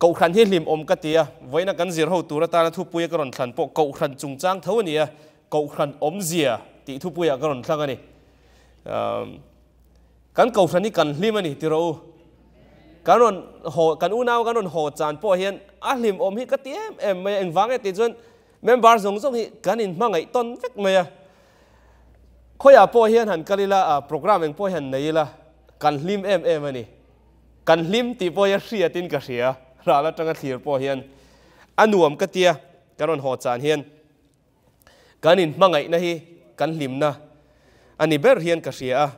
Kohhran hi hlim awm ka ti a, vawiina kan zir ho tur atana thupuia ka rawn thlan pawh Kohhran chungchang tho a ni a, Kohhran awmzia tih thupuiah ka rawn thlang a ni. Kan Kohhran hi kan hlim a ni ti rawh u. Kan rawn haw, kan unau kan rawn haw chan pawh hian a hlim awm hi ka ti em em mai a, engvang nge tih chuan member zawng zawng hi kan inhmangaih tawn vek mai a. Khawiah pawh hian han kal ila, program eng pawh hian nei ila, kan hlim em em a ni. Kan hlim tih pawh hi a hriatin ka hria, ral atanga thlir pawh hian a nuam ka tia, kan rawn haw chan hian kan inhmangaihna hi kan hlimna a ni ber hian ka hria a.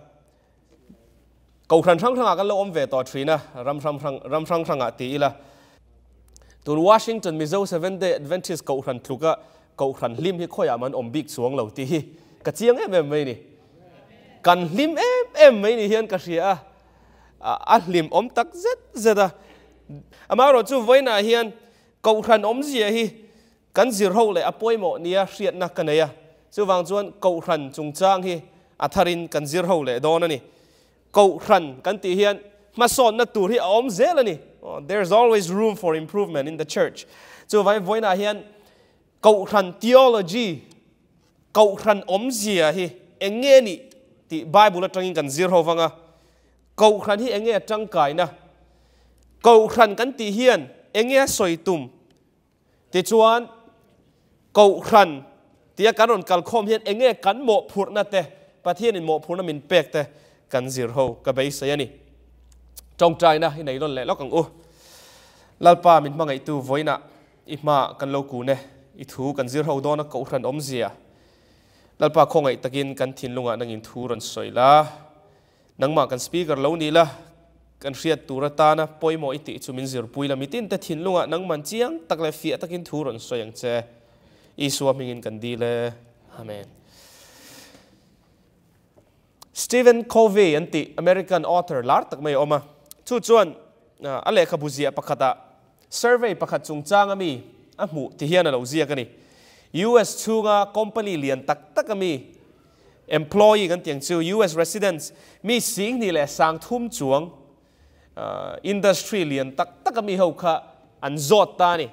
Kohhran hrang hrangah kan lo awm ve tawh thin a, ram hrang hrang ram hrang hrangah ti ila. Tun Washington Mizo Seventh Day Adventist Kohhran tluka Kohhran hlim hi khawiah man awm bik chuang lo tih hi ka chiang em em mai ni. Kan hlim em em mai ni hian ka hria a. A hlim awm tak zet zet a. Amaherawhchu vawiinah hian Kohhran awmzia hi kan zir ho leh a pawimawh nia hriatna ka nei a. Chuvang chuan Kohhran chungchang hi a tharin kan zir ho leh dawn a ni. Kohhran kan tih hian hmasawnna tur hi a awm zel a ni. There's always room for improvement in the church. Chuvangin vawiinah hian Kohhran theology, Kohhran awmzia hi eng nge nih tih Bible atangin kan zir ho vang a. Kohhran hi eng nge a tangkaina? Kohhran kan tih hian eng nge a sawi tum? Tichuan, Kohhran tia kan rawn kalkhawm hian eng nge kan mawhphurhna te, Pathianin mawhphurhna min pek te kan zir ho ka beisei a ni. Tawngtaina i nei lawn leh lawk ang u. Lalpa min hmangaihtu vawiinah I hma kan lo kun e, i thu kan zir ho dawn a Kohhran awmzia. Lalpa khawngaih takin kan thinlungah nangin thu rawn sawi la, nangmah kan speaker lo ni la, kan hriat tur atana pawimawh i tih chu min zirpui la, mitin te thinlungah nangman chiang tak leh fiah takin thu rawn sawi ang che. Isua hmingin kan dil e. Amen. Stephen Covey an tih American author lar tak mai a awm a, chu chuan a lehkhabu ziah pakhatah survey pakhat chungchang a mi a hmuh ti hian a lo ziak a ni. US chhunga company lian tak tak a mi employee kan tih ang chu US residents mi 2000 chuang industry lian tak tak a mi ho kha an zawt ta a ni.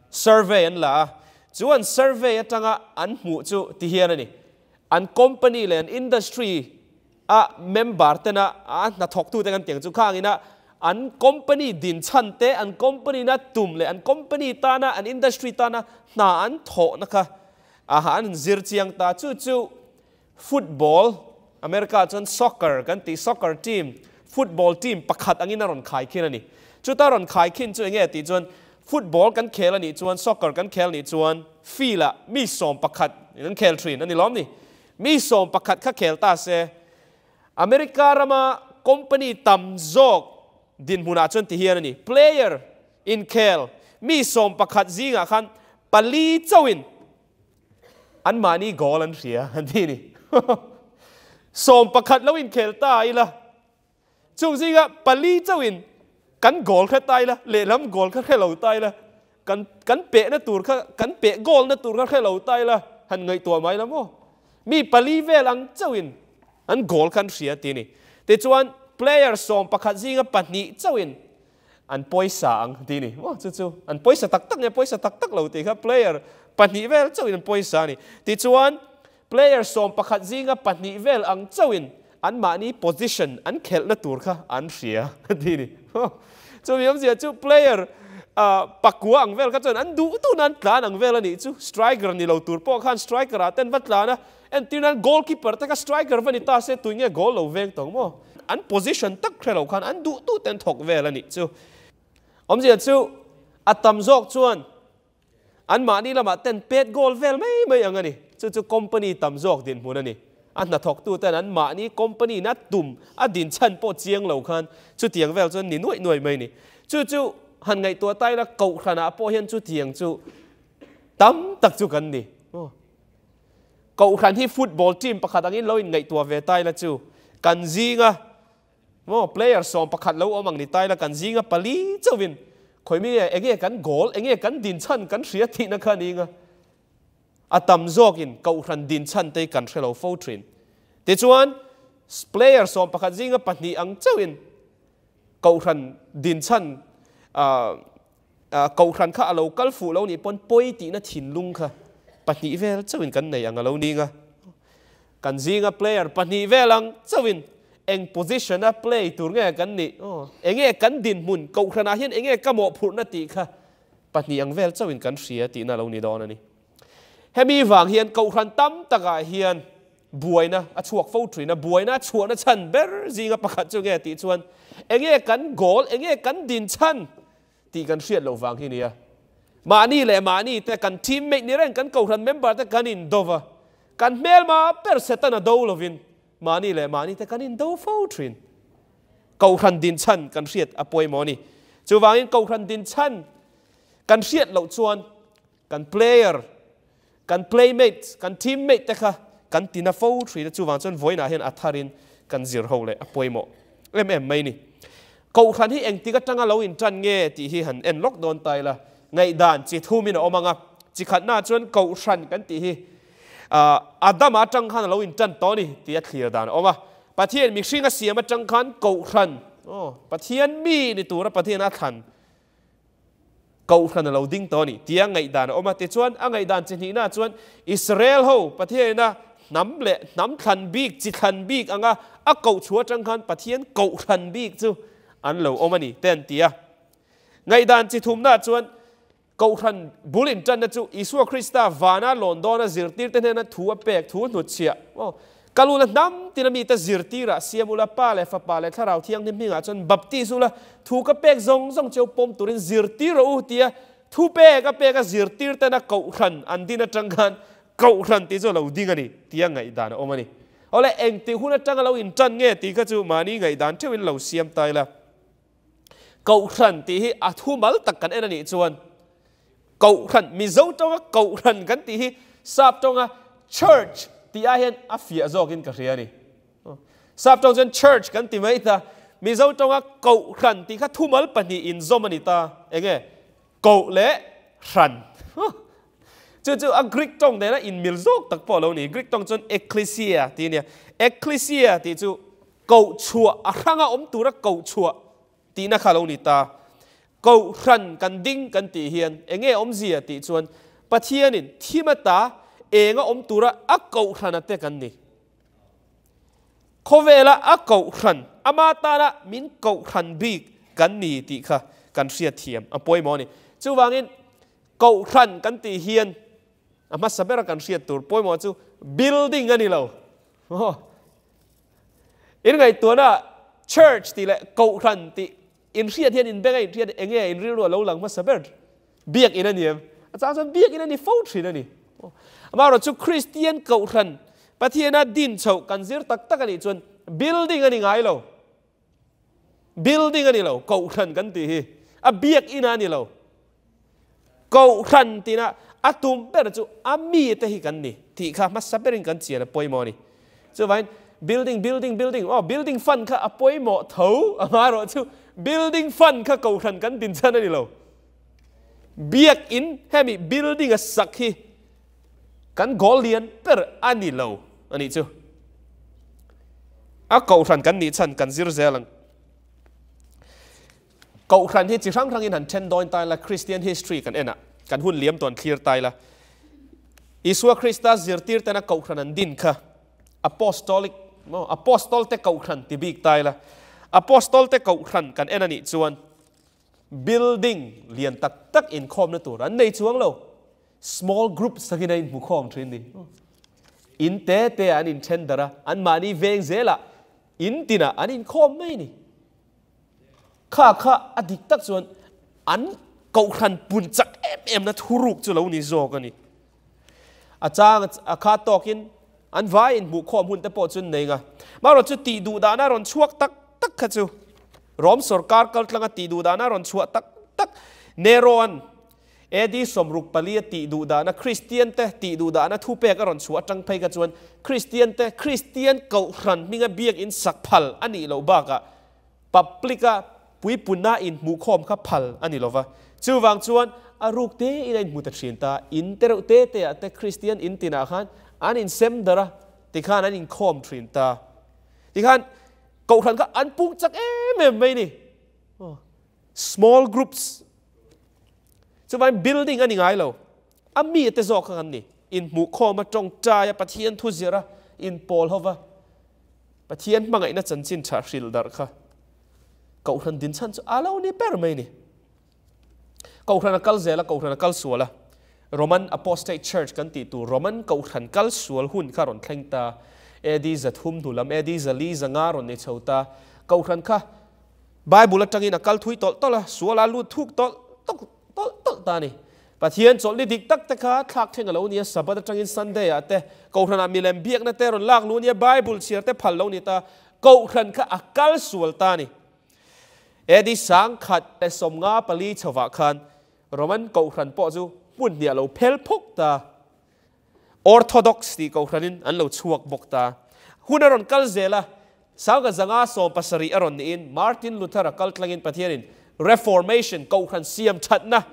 Survey an la a, chu an survey atanga an hmuh chu ti hian a ni. An company leh an industry a member tena a hnathawktute kan tih ang chu khangin a an company din chhan te, an company na tum leh an company tana an industry tana hna an thawhna kha aha an inzir chiang ta. Chu chu football, America chuan soccer kan tih soccer team, football team pakhat angin a rawn khai khin a ni. Chuta rawn khai khin chu enge tih chuan Football kan khel a nih chuan, soccer kan khel nih chuan field ah mi 11 in an khel thin a ni lawm ni? Mi 11 kha khel ta se, America rama company tam zawk dinhmunah chuan ti hian a ni, player inkhel mi 11 zingah khan pali chauhin anmahni goal an hria an ti a ni. 11 lo inkhel ta ila. Chung zinga pali chauhin kan goal kha tai la, lehlam goal kha hre lo tai la, kan kan pehna tur kha, kan peh goal na tur kha hre lo tai la, han ngaihtuah mai la maw? Mi pali vel ang chauhin an goal kha an hria ti a ni. Tichuan player 11 zinga pahnih chauhin an pawisa ang ti a ni. Maw chu chu an pawisa tak tak nge pawisa tak tak lo tih kha player pahnih vel chauhin an pawisa a ni. Tichuan Player 11 zinga pahnih vel ang chauhin anmahni position an khelhna tur kha an hria a ti ni. Chumi awmzia chu player pakua ang vel kha chuan an duh duhna an tlan ang vel a nih chu. Striker ni lo tur pawh khan striker ah ten va tlan a, entir nan goalkeeper te kha striker va ni ta se tui nge goal lo veng tawng maw? An position tak hre lo khan an duh duh ten thawk vel a nih chu. Awmzia chu a tam zawk chuan Anmahni lamah ten pet goal vel mai mai ang a ni. Chu chu company tam zawk dinhmun a ni. A hnathawktu ten anmahni company na tum a din chhan pawh chiang lo khan chutiang vel chuan ni nuaih nuaih mai a ni. Chu chu han ngaihtuah ta ila Kohhranah pawh hian chutiang chu tam tak chu kan ni. Kohhran hi football team pakhat angin lo inngaihtuah ve ta ila chu kan zinga Maw player 11 lo awm ang ni taila kan zinga pali chauhin khawimi nge enge kan goal enge kan din chhan kan hria tihna kha ni nga a tam zawkin kohhran din chhan te kan hre lo fo thin. Tichuan player 11 zinga pahnih ang chauhin kohhran din chhan Kohhran kha a lo kal fuh lo nih pawn pawi tihna thinlung kha pahnih vel chauhin kan nei ang a lo ning a. Kan zinga player pahnih vel ang chauhin eng position a play tur nge kan nih, enge kan dinhmun, kohhranah hian enge ka mawhphurhna tih kha pahnih ang vel chauhin kan hria tihna a lo ni dawn a ni. Hemi vang hian kohhran tam takah hian buaina a chhuak fo thin a, buaina a chhuahna chhan ber zinga pakhat chu nge tih chuan enge kan goal, enge kan din chhan tih kan hriat loh vang hi nia. Mahni leh mahni te kan teammate ni reng kan kohhran member te kan indo va, kan hmelma ber Setana do lovin mahni leh mahni te kan indo fo thin. Kohhran din chhan kan hriat a pawimawh a ni. Chuvangin kohhran din chhan kan hriat loh chuan kan player, kan playmate, kan teammate te kha kan ti na fo thin a, chuvang chuan vawiinah hian a tharin kan zir ho leh a pawimawh em em mai ni. Kohhran hi engtik atanga lo intan nge tih hi han en lawk dawn ta ila, ngaihdan chi thumin a awm ang a, chi khatnaah chuan kohhran kan tih hi Adama atang khan a lo intan tawh a ni tih a thlir dan a awm a, Pathian mihring a siam atang khan kohhran, Pathian mi ni tura Pathian a thlan Kohhran a lo ding tawh a ni tia ngaihdan a awm a. Tichuan, a ngaihdan chi hnihnaah chuan Israel ho Pathianina hnam leh hnam thlan bik, chi thlan bik anga a koh chhuah atang khan Pathian kohhran bik chu an lo awm a ni te an ti a. Ngaihdan chi thumnaah chuan kohhran bul intanna chu Isua Krista vana lawn dawna zirtirte hnena thu a pek thu hnutchhiah. Kal ula hnam tina mite zirtirah siam ula, Pa leh Fapa leh Thlarau Thianghlim hmingah chuan baptis ula, thu ka pek zawng zawng cheu pawm turin zirtir rawh u tia thu pek a pek a zirtir tena kohhran an din atang khan kohhran tih chu a lo ding a ni tia ngaihdan a awm a ni. Awle engtik hun atanga lo intan nge tih kha chu mahni ngaihdan theuhin lo siam ta ila. Kohhran tih hi a thu mal tak kan en a nih chuan Kohhran, Mizo tawnga Kohhran kan tih hi Sap tawnga Church tih ai hian a fiah zawkin ka hria a ni. Sap tawng chuan Church kan ti mai ta, Mizo tawnga Kohhran tih kha thumal pahnih inzawm a ni ta. Enge? Koh leh hran. Chu chu a Greek tawng nena inmil zawk tak pawh a lo ni. Greek tawng chuan ekklesia tih a nia. Ekklesia tih chu koh chhuah, a hranga awm tura koh chhuah tihna kha lo ni ta. Kohhran kan ding kan tih hian enge awmzia tih chuan Pathianin thim ata enga awm tura a kohhrana te kan ni. Khawvela a kohhran, ama tana min kohhran bik kan ni tih kha kan hriatthiam a pawimawh a ni. Chuvangin kohhran kan tih hian a hmasa bera kan hriat tur pawimawh chu building a ni lo. In ngaihtuahna church tih leh kohhran tih inhriat hian inbeng a inhriat eng nge inrilru a lo lang hmasa ber biakinn a ni em? A chang chuan biakinn a ni fo thin a ni. Amaherawh chu Kristian kohhran Pathiana din chhoh kan zir tak tak a nih chuan building a ni ngai lo. Building a ni lo, kohhran kan tih hi a biakinn a ni lo. Kohhran tina a tum ber chu a mite hi kan ni tih kha hmasa berin kan chian a pawimawh a ni. Chuvangin building, building, building, aw building fund kha a pawimawh tho amaherawh chu building fund kha kohhran kan din chhan a ni lo. Biakin hemi building a sak hi kan goal lian ber a ni lo a nih chu. A kohhran kan nih chhan kan zir zel ang. Kohhran hi chi hrang hrangin han then dawn ta ila, Christian history kan en a, kan hun liam tawn thlir ta ila, Isua Krista zirtir tena kohhran an din kha Apostolic, maw, Apostol te kohhran ti bik ta ila, Apostol te kohhran kan en a nih chuan building lian tak tak inkhawmna tur an nei chuang lo, small groups takin an inhmukhawm thin ni. In te te ah an inthen darh a, anmahni veng zelah in tinah an inkhawm mai ni. Kha kha a dik tak chuan an kohhran pun chak em em na thuruk chu lo ni zawk a ni. A chang a kha tawkin an vai inhmuhkhawm hun te pawh chu an nei nga. Marawh chu tih duh dahna rawn chhuak tak tak kha chu Rom sorkar kaltlanga tih duh dahna rawn chhuah tak tak Nero-a'n AD 64 a tih duh dahna Kristian te tih duh dahna thupek a rawn chhuah atang phei kha chuan Kristian te Kristian kohhran hminga biakinn sak phal a nih loh bakah public a puipunna inhmuhkhawm kha phal a ni lova. Chuvang chuan a ruk tein a inhmu ta thin ta. In te reuh te te ah te Kristian in tinah khan an insem darh a, tikhan an inkhawm thin ta. Tikhan kohhran kha an pung chak em em mai ni. Small groups. Chuvangin building a ni ngai lo. A mi te zawk kha kan ni. Inhmuhkhawm a, tawngtai a, Pathian thu zir a, inpawl ho va, Pathian hmangaihna chanchin tha hrilh darh kha Kohhran din chhan chu a lo ni ber mai ni. Kohhran a kal zel a, Kohhran a kal sual a. Roman Apostate Church kan tih tur Roman Kohhran kal sual hun kha rawn thleng ta. AD 300 hnu lam, AD 400 500 rawn nei chho ta. Kohhran kha Bible atangin a kal thui tawlh tawlh a, sual a lut thuk tawlh tawlh tawlh tawlh ta a ni. Pathian chawlhni dik tak te kha thlak thleng a lo ni a, Sabbath atangin Sunday ah te, Kohhranah milem biakna te rawn lak luh a ni a, Bible chhiar te phal lo ni ta. Kohhran kha a kal sual ta a ni. AD 1154 chhovah khan Roman Kohhran pawh chu hmun hnih a lo phel phawk ta. Orthodox tih Kohhranin an lo chhuak bawk ta. Hun a rawn kal zel a, 1970 a rawn niin Martin Luther-a kal tlangin Pathianin Reformation, Kohhran siam thatna,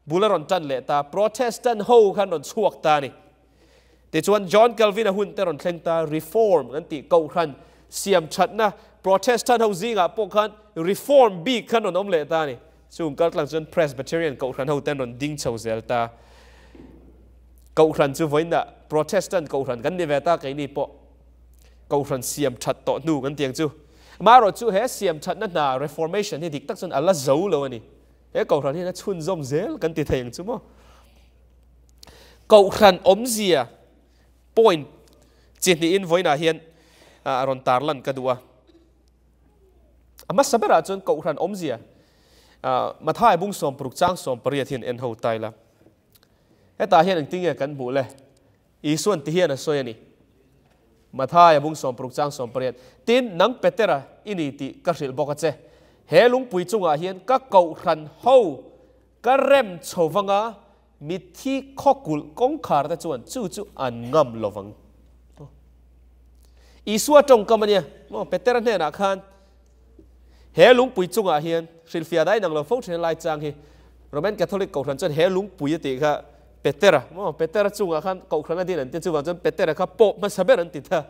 bul a rawn tan leh ta. Protestant ho khan rawn chhuak ta a ni. Tichuan John Calvin-a hun te rawn thleng ta, Reform an tih Kohhran siam thatna, Protestant ho zingah pawh khan Reform bik khan rawn awm leh ta a ni. Chung kal tlang chuan Presbyterian Kohhran ho ten rawn ding chho zel ta. Kohhran chu vawiinah Protestant Kohhran kan ni ve ta keini pawh Kohhran siam that tawh hnu kan tiang chu. Amaherawh chu he siam thatna hna Reformation hi dik tak chuan a la zo lo a ni. He Kohhran hian a chhunzawm zel kan ti thei ang chu maw. Kohhran awmzia point chi hnihin vawiinah hian a rawn tarlan ka duh a. A hmasa berah chuan Kohhran awmzia Mathai bung 60 chang 18 hian en ho ta ila. Hetah hian engtin nge kan hmuh le? Isuan ti hian a sawi a ni. Mathai bung 60 chang 18, Tin, nang Petera i ni tih ka hrilh bawk a che. He lungpui chungah hian ka Kohhran ho ka rem chho vanga mitthi khawkulh kawngkhar te chuan chu chu an ngam lo vang. Isua tawngkam a nia, maw Petera hnenah khan he lungpui chungah hian hrilhfiah dai nang lo fo thin lai chang hi Roman Catholic Kohhran chuan he lungpui a tih kha Petera, maw Petera chungah khan Kohhran a din an ti chuvang chuan Petera kha Pope hmasa ber an ti ta.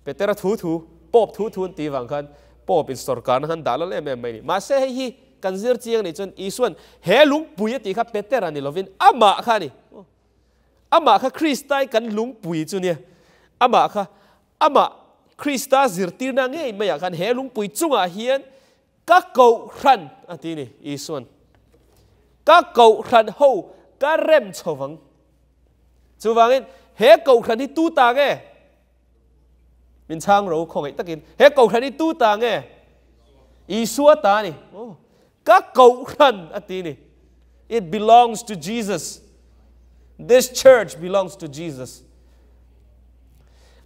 Petera thu thu, Pope thu thu an tih vang khan Pope in sorkarna khan dah lal em em mai a ni. Mahse hei hi Kan zir chiang nih chuan Isua'n he lungpui a tih kha Petera ni lovin amah kha a ni. Amah kha Kristai kan lungpui chu nia. Amah kha amah Krista zirtirna ngei maiah khan he lungpui chungah hian ka kohhran a ti ni Isua'n. Ka kohhran ho ka rem chho vang. Chuvangin he kohhran hi tu ta nge? Min chhang ro khawngaih takin he kohhran hi tu ta nge? Isua ta a ni. Oh, ka kohhran a ti ni. It belongs to Jesus. This church belongs to Jesus.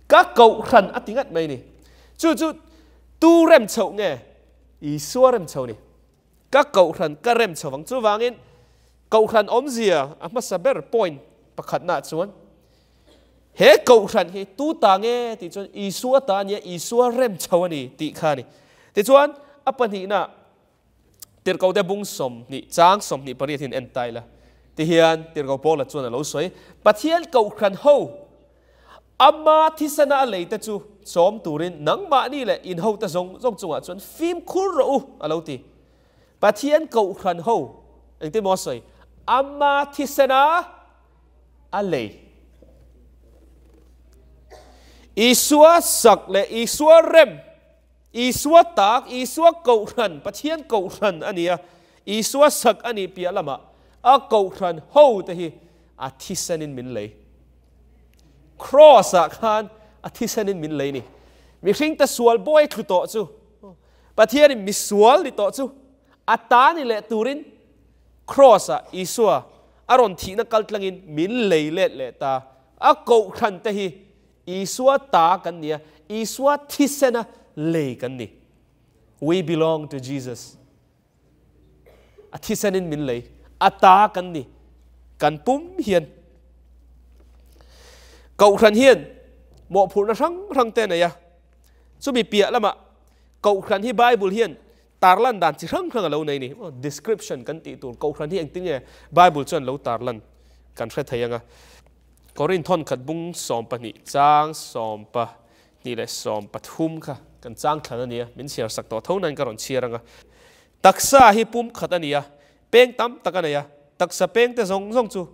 Ka kohhran a ti ngat mai ni. Chu chu tu rem chhoh nge? Isua rem chho ni. Ka kohhran ka rem chho ang. Chuvangin kohhran awmzia a hmasa ber point pakhatna chuan He kohhran hi tu ta nge tih chuan Isua ta a nia, Isua rem chho a ni tih kha a ni. Tichuan, a pahnihna Tirhkohte bung 20 chang 28 hian en ta ila. Tihian Tirhkoh Paula chuan a lo sawi, Pathian kohhran ho ama thisena a leite chu chawm turin nangmahni leh inhote zawng zawng chungah chuan fimkhur rawh u a lo ti. Pathian kohhran ho engtin maw a sawi? Ama thisena a lei. Isua sak leh Isua rem, Isua tak, Isua kohhran, Pathian kohhran a ni a, Isua sak a nih piah lamah a kohhran ho te hi a thisenin min lei. Cross-ah khan a thisenin min lei ni. Mihringte sual bawi thlu tawh chu, Pathianin misual ni tawh chu a ta ni leh turin Cross-ah Isua a rawn thihna kal tlangin min lei let leh ta. A kohhran te hi Isua ta kan ni a, Isua thisena lei kan ni. We belong to Jesus. A thisenin min lei. A ta kan ni. Kan pum hian. Kohhran hian mawhphurhna hrang hrang te a nei a. Chumi piah lamah kohhran hi Bible hian Tarlan dan chi hrang hrang a lo nei ni. Description kan tih tur Kohhran hi engtin nge Bible chuan lo tarlan kan hre thei ang a. Korinthon khat bung 12 chang 12 leh 13 kha kan chang thlan a nia, min chhiar sak tawh tho nain ka rawn chhiar ang a. Taksa hi pum khat a ni a, peng tam tak a nei a, taksa pengte zawng zawng chu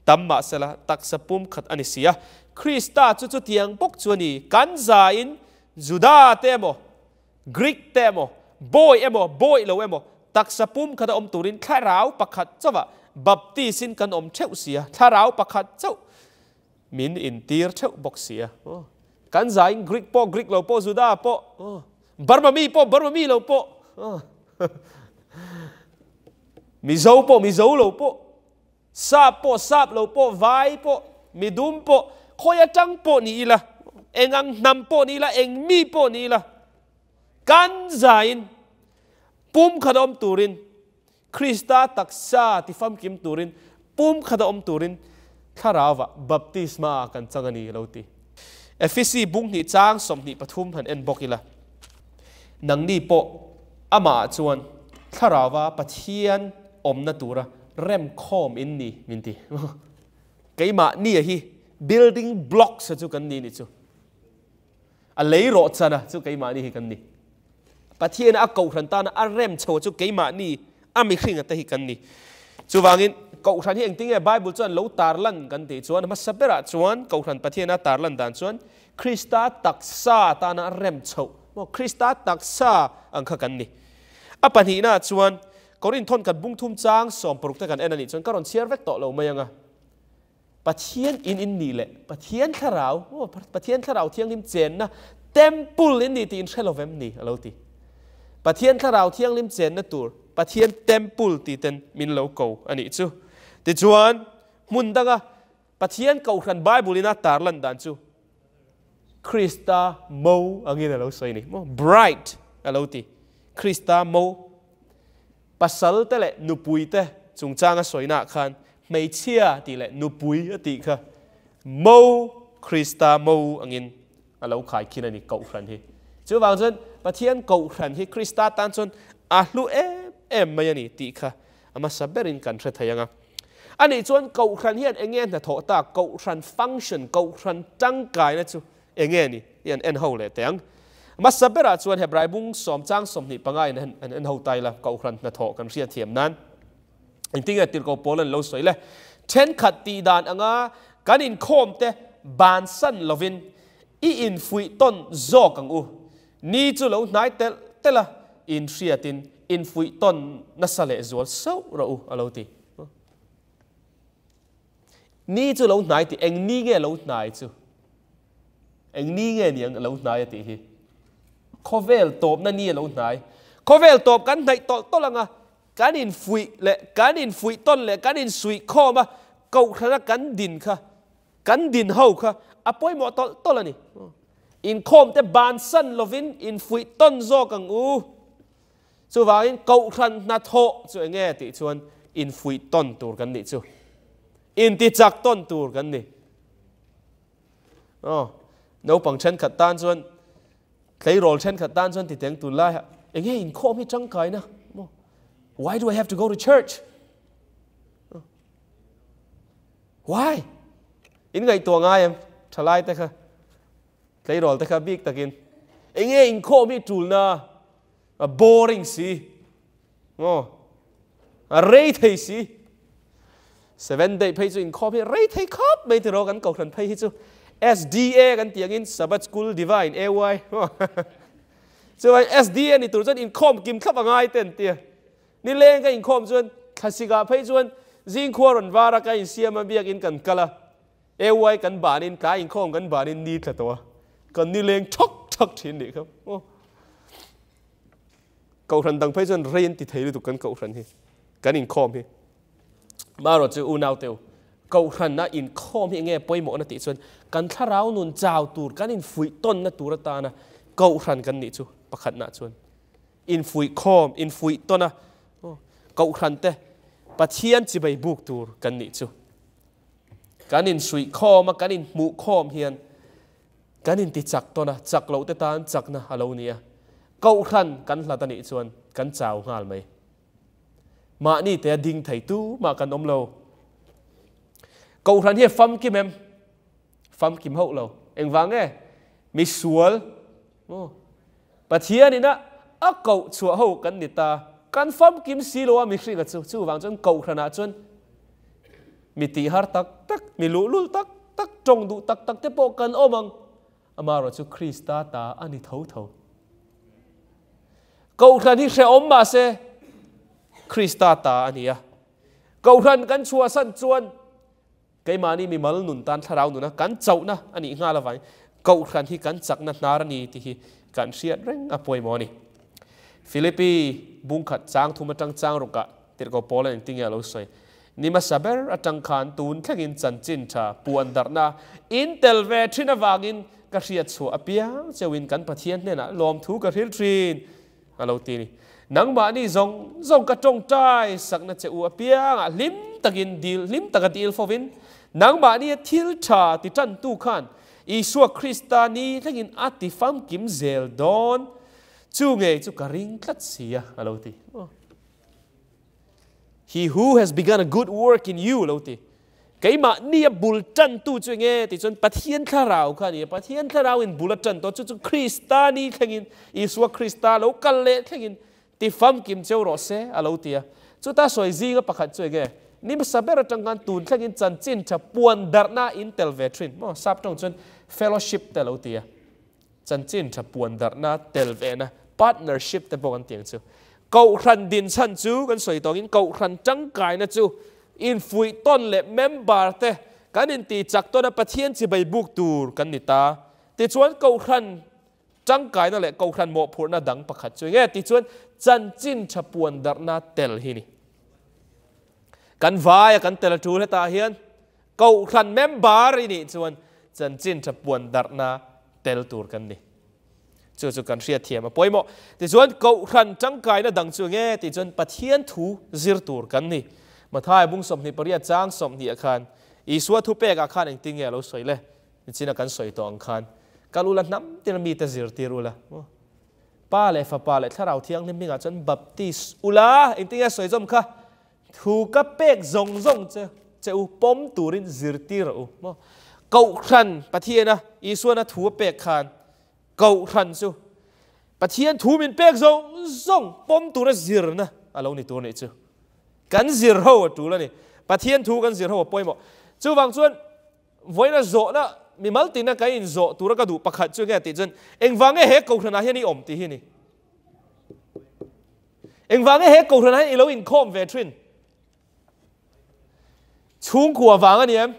tam mah sela taksa pum khat a ni si a. Krista chu chutiang bawk chu a ni, kan zain Juda te emaw, Greek te emaw, bawi emaw, bawi lo emaw, taksa pum khata awm turin thlarau pakhat chauhah baptis-in kan awm theuh si a, thlarau pakhat chauh min intir theuh bawk si a. Kan zain Greek pawh, Greek lo pawh, Juda pawh, Burma mi pawh, Burma mi lo pawh, Mizo pawh, Mizo lo pawh, Sap pawh, sap lo pawh, vai pawh, midum pawh, khawi atang pawh ni ila, eng ang hnam pawh ni ila, eng mi pawh ni ila, kan zain pum khat a awm turin, Krista taksa ti famkim turin, pum khat a awm turin Thlarauva baptisma ah kan chang a ni lo ti. Efesi bung hnih chang 23 han en bawk ila, nangni pawh amah ah chuan Thlarauva Pathian awmna tura remkhawm in ni min ti. Keimah nia hi building blocks a chu kan ni ni chu. A lei rawh chana chu keimah ni hi kan ni. Pathian a kohhran tana a rem chho chu keimah ni a mihring te hi kan ni. Chuvangin kohhran hi engtinge Bible chuan lo tarlan kan tih chuan hmasa berah chuan kohhran Pathian a tarlan dan chuan Krista taksa tana a rem chho maw Krista taksa ang kha kan ni. A pahnihna chuan Korinthon kan bung thum chang 60 te kan en a nih chuan ka rawn chhiar vek tawh lo mai ang a. Pathian in in nih leh Pathian thlarau, aw, Pathian thlarau thianghlim chenna temple in ni tih in hre lo vem ni a lo ti. Pathian thlarau thianghlim chenna tur Pathian temple ti ten min lo ko a nih chu. Tichuan hmun danga Pathian kohhran Bible ina tarlan dan chu Krista mo angin a lo sawi ni maw? Bride a lo ti. Krista mo pasal te leh nupui te chungchanga sawina khan hmeichhia tih leh nupui a tih kha mo Krista mo angin a lo khai khin a ni kohhran hi. Chuvang chuan Pathian kohhran hi Krista tan chuan a hlu em em mai a ni tih kha a hmasa berin kan hre thei ang a. Ani chuan kohhran hian enge hnathawh tak, kohhran function, kohhran tangkaina chu enge ni tih an en ho leh teh ang. Hmasa berah chuan Hebrai bung 10 chang 25 in an en ho tai la, kohhran hnathawh kan hriat thiam nan. Engtinge tirhkoh pawl an lo sawi le? Thenkhat tih dan anga kan inkhawm te bansan lovin i infuih tawn zawk ang u. Ni chu lo hnai telh telh a, inhriatin infuih tawn nasa leh zual sauh rawh u a lo ti. Ni chu lo hnai tih, eng ni nge lo hnai chu? Eng ni nge ni ang lo hnai a tih hi? Khawvel tawpna ni a lo hnai. Khawvel tawp kan hnaih tawlh tawlh anga, kan infuih leh kan infuih tawn leh kan insuih khawm a, kohhrana kan din kha, kan din ho kha a pawimawh tawlh tawlh a ni. Inkhawm te bansan lovin infuih tawn zawk ang u. Chuvangin kohhran hnathawh chu enge tih chuan infuih tawn tur kan nih chu. Intichak tawn tur kan ni. Aw, naupang thenkhat tan chuan, tleirawl thenkhat tan chuan ti teng tun lai ah enge inkhawm hi tangkaina? Why do I have to go to church? Why? In ngaihtuah ngai em? Thalai te kha, tleirawl te kha bik takin enge inkhawm hi tulna? A boring si. Aw, a rei thei si. Seven day phei chu inkhawm hi rei thei khawp mai tiraw kan kohhran phei hi chu SDA kan tih angin Sabbath School Divine AY. Chuan SDA ni tur chuan inkhawm kim thlap a ngai te an tia. Nileng ka inkhawm chuan thlasik ah phei chuan zingkhua rawn var a ka insiam a biakin kan kal a. AY kan banin tlai inkhawm kan banin ni tla tawh a. Kan nileng thak thak thin nih kha. Aw. Kohhran dang phei chuan rei an ti thei lutuk kan kohhran hi. Kan inkhawm hi. Marawh chu unau teu kohhran a inkhawm hi enge pawimawhna tih chuan kan thlarau nun chau tur kan infuih tawnna tur atana kohhran kan nih chu pakhatna chuan infuih khawm infuih tawn a kohhran te Pathian chibai buk tur kan nih chu. Kan insuih khawm a kan inhmuh khawm hian kan inti chak tawn a, chak loh te tan chakna a lo ni a. Kohhran kan hlat a nih chuan kan chau nghal mai. Mahni te a ding thei tu mah kan awm lo. Kohhran hi a famkim em? Famkim hauh lo. Engvang nge? Mi sual. Aw. Pathian ina a koh chhuah ho kan ni ta. Kan famkim si lo a mihringa chu, chuvang chuan kohhranah chuan mi tihar tak tak, mi luhlul tak tak, tawng duh tak tak te pawh kan awm ang. Amaherawhchu Krista ta a ni tho tho. Kohhran hi hrehawm mah se Krista ta a ni a. Kohhran kan chhuahsan chuan keimahni mimal nun tan thlarau nuna kan chauhna a nih nghal avangin Kohhran hi kan chakna hnar a ni tih hi kan hriat reng a pawimawh a ni. Philippi bungkhat chang thum atang chang rukah tirhkoh Paul-a engtin nge a lo sawi? Ni hmasa ber atang khan tun thlengin chanchin tha puan darhna in tel ve thin avangin ka hriat chhuah apiang cheuhin kan Pathian hnenah lawmthu ka hril thin a lo ti a ni. Nangmahni zawng zawng ka tawngtai sakna che u apiangah hlim takin dil hlim taka dil fovin nangmahnia thil tha ti tantu khan Isua Krista ni thlengin a ti famkim zel dawn chu ngei chu ka ring tlat si a a lo ti. He who has begun a good work in you lo ti. Keimah ni a bul tantu chu enge ti chuan Pathian thlarau kha ni. Pathian thlarau in bul a tan to chu chu Krista ni thlengin Isua Krista lo kal leh thlengin ti famkim cheu rawh se a lo ti a. Chuta sawi zinga pakhat chu enge ni hmasa ber atang khan tun thlengin chanchin tha puan darhna in tel ve thin maw sap tawng chuan fellowship te lo ti a. Chanchin tha puan darhna tel vehna partnership te pawh kan ti ang chu. Kohhran din chhan chu kan sawi tawngin kohhran tangkaina chu infuih tawn leh member te kan inti chak tawn a Pathian chibai buk tur kan ni ta. Tichuan kohhran tangkaina leh kohhran mawhphurhna dang pakhat chu enge tichuan chanchin tha puan darhna tel hi ni. Kan vaia kan tel a tul hetah hian Kohhran member i nih chuan chanchin tha puan darhna tel tur kan ni. Chu chu kan hriatthiam a pawimawh. Tichuan kohhran tangkaina dang chu nge tih chuan Pathian thu zir tur kan ni. Mathai bung 28 chang 20 ah khan Isua thupek ah khan engtin nge a lo sawi le? Nichina kan sawi tawh ang khan kal ula hnam tir mite zirtir ula. Pa leh Fapa leh Thlarau Thianghlim hmingah chuan baptis ula engtin nge a sawi zawm kha? Thu ka pek zawng zawng che che u pawm turin zirtir rawh u. Maw? Kohhran Pathiana Isuana thu a pek khan Kohhran chu Pathian thu min pek zawng zawng pawm tura zirna a lo ni tur nih chu. Kan zir ho a tul a ni. Pathian thu kan zir ho a pawimawh. Chuvang chuan vawiina zawhna mimal tina kan inzawh tura ka duh pakhat chu nge tih chuan engvang nge he Kohhranah hian i awm tih hi ni. Engvang nge he Kohhran ah hian i lo inkhawm ve thin? Chhungkua vang a ni em?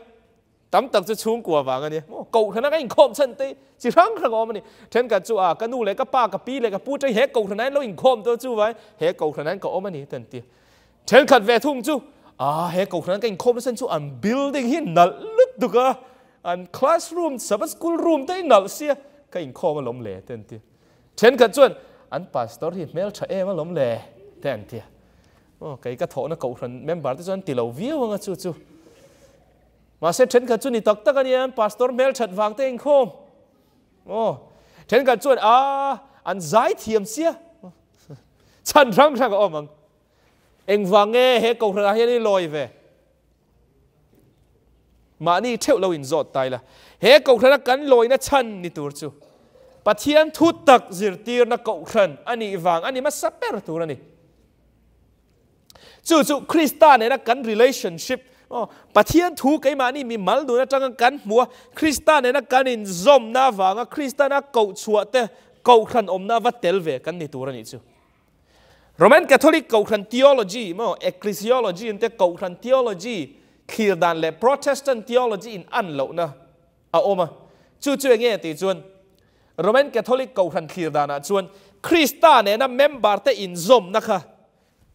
Tam tak chu chhungkua vang a ni. Kohhran a ka inkhawm chhan te chi hrang hrang a awm a ni. Thenkhat chu a ka nu leh ka pa, ka pi leh ka pu te he Kohhran ah hian lo inkhawm dawn chu vai he Kohhran ah hian ka awm a ni te an ti. Thenkhat ve thung chu a he Kohhran ah ka inkhawm nasa chu an building hi nalh lutuk a, an classroom, Sabbath school room te hi nalh sia ka inkhawm alawm le te an ti. Thenkhat chuan, An pastor hi hmel tha em alawm le? te an ti a. Aw, kei ka thawhna kohhran member te chuan ti lo viau anga chu chu. Mahse thenkhat chu ni tak tak a nia, an pastor hmel that vang te inkhawm. Aw, thenkhat chuan, Aa, an zai thiam sia. Chhan hrang hrang a awm ang. Engvang nge he kohhranah hian i lawi ve? Mahni theuh lo inzawt ta ila, he kohhrana kan lawina chhan ni tur chu Pathian thu tak zirtirna kohhran a nih vang a ni hmasa ber tur a ni. Chu chu Krista nena kan relationship, aw, Pathian thu keimahni mi mal nun atanga kan hmuh a, Krista nena kan inzawmna avanga Kristana kohchhuah te kohhran awmna va tel ve kan ni tur a nih chu. Roman Catholic Kohhran theology maw ecclesiology an tia Kohhran theology thlir dan leh Protestant theology in an lohna a awm a. Chu chu enge tih chuan Roman Catholic Kohhran thlir danah chuan Krista nena member te inzawmna kha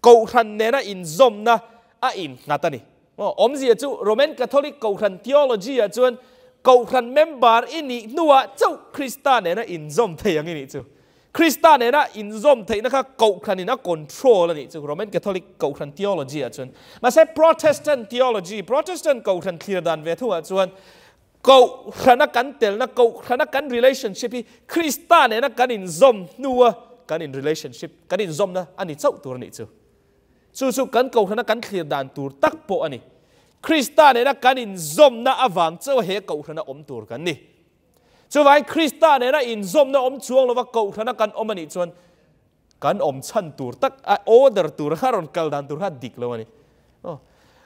Kohhran nena inzawmna a innghat a ni. Maw awmzia chu Roman Catholic Kohhran theology ah chuan Kohhran member i nih hnuah chauh Krista nena inzawm thei ang i nih chu. Krista nena inzawm theihna kha Kohhranin a control a nih chu Roman Catholic Kohhran theology ah chuan. Mahse Protestant theology, Protestant Kohhran thlir dan ve thungah chuan Kohhrana kan telna, Kohhrana kan relationship hi Krista nena kan inzawm hnua kan in relationship, kan inzawmna a ni chauh tur a nih chu. Chu chu kan Kohhrana kan thlir dan tur tak pawh a ni. Krista nena kan inzawmna avang chauha he Kohhrana awm tur kan ni. Chuvangin Krista nena inzawmna awm chuang lova Kohhrana kan awm a nih chuan Kan awm chhan tur tak a order tur kha rawn kal dan tur kha dik lo a ni.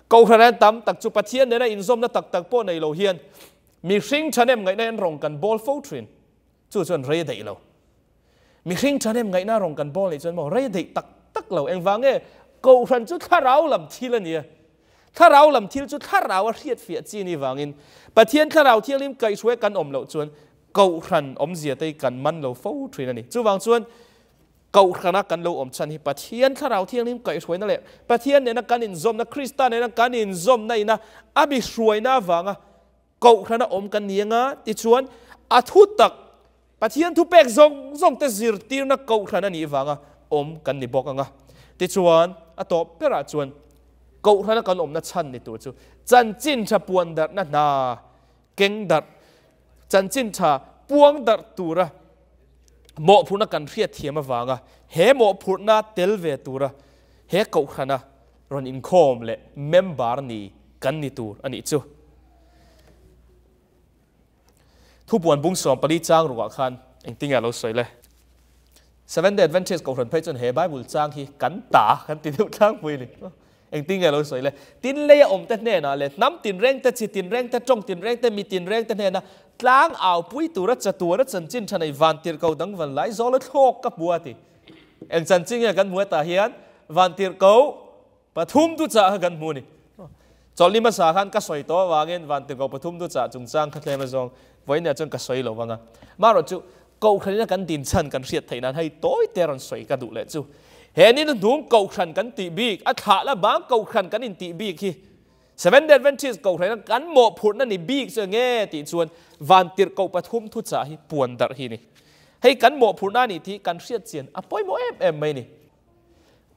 Kohhran hian tam tak chu Pathian nena inzawmna tak tak pawh nei lo hian mihring thahnem ngaihna hian rawng kan bawl fo thin. Chu chuan rei a daih lo. Mihring thahnem ngaihna rawng kan bawl nih chuan maw rei a daih tak tak lo. Engvang nge? Kohhran chu thlarau lam thil a ni a. Thlarau lam thil chu thlarau a hriatfiah chi ni vangin Pathian thlarau thianghlim kaihhruai kan awm loh chuan Kohhran awmzia te hi kan man lo fo thin a ni. Chuvang chuan Kohhrana kan lo awm chhan hi Pathian Thlarau Thianghlim kaihhruaina leh Pathian nena kan inzawmna, Krista nena kan inzawmna ina a mihruaina avanga Kohhrana awm kan ni anga tichuan a thu tak Pathian thupek zawng zawng te zirtirna Kohhran a nih vanga awm kan ni bawk anga. Tichuan a tawp berah chuan Kohhrana kan awmna chhan ni tur chu chanchin tha puan darhna hna keng darh, chanchin tha puang darh tura mawhphurhna kan hriat thiam avanga he mawhphurhna tel ve tura he kohhrana rawn inkhawm leh member ni kan ni tur a nih chu. Thupuan bung 14 chang rukah khan engtinge a lo sawi le? Seventh Day Adventist kohhran phei chuan he Bible chang hi kan ta kan ti deuh tlangpui a ni. Engtin nge lo sawi le? Tin leia awmte hnenah leh hnam tinreng te, chi tinreng te, tawng tinreng te, mi tinreng te hnena tlang au pui tura chatuana chanchin tha nei vantirhko dang van lai zawla thlawk ka hmu a ti. Eng chanchin nge kan hmu hetah hian vantirhko pathum tu chah kha kan hmu a ni. Chawlhni hmasa khan ka sawi tawh avangin vantirhko pathum tu chah chungchang kha tlem azawng vawiin ah chuan ka sawi lo vang a. Marawh chu Kohhran ina kan din chhan kan hriat theih nan hei tawi te rawn sawi ka duh leh chu. He ni hnuhnung Kohhran kan tih bik, a thlah la bang Kohhran kan intih bik hi Seventh Day Adventist Kohhran ina kan mawhphurhna ni bik chu enge tih chuan vantirhkoh pathum thuchah hi puan darh hi ni. Hei kan mawhphurhna a nih tih kan hriat chian a pawimawh em em mai ni.